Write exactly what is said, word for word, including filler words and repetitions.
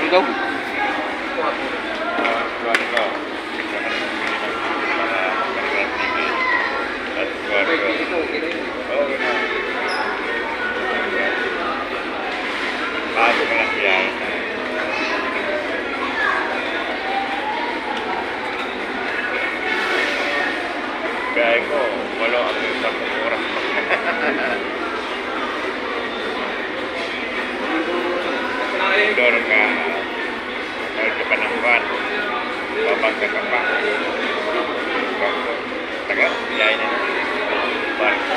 Ikaw? Bago ko lang yan. Biyahe ko, walo ang isang oras. Dor ka, dor ka pa ng van. Babagsak ka pa. Tagal, biyahe na yun. Barko.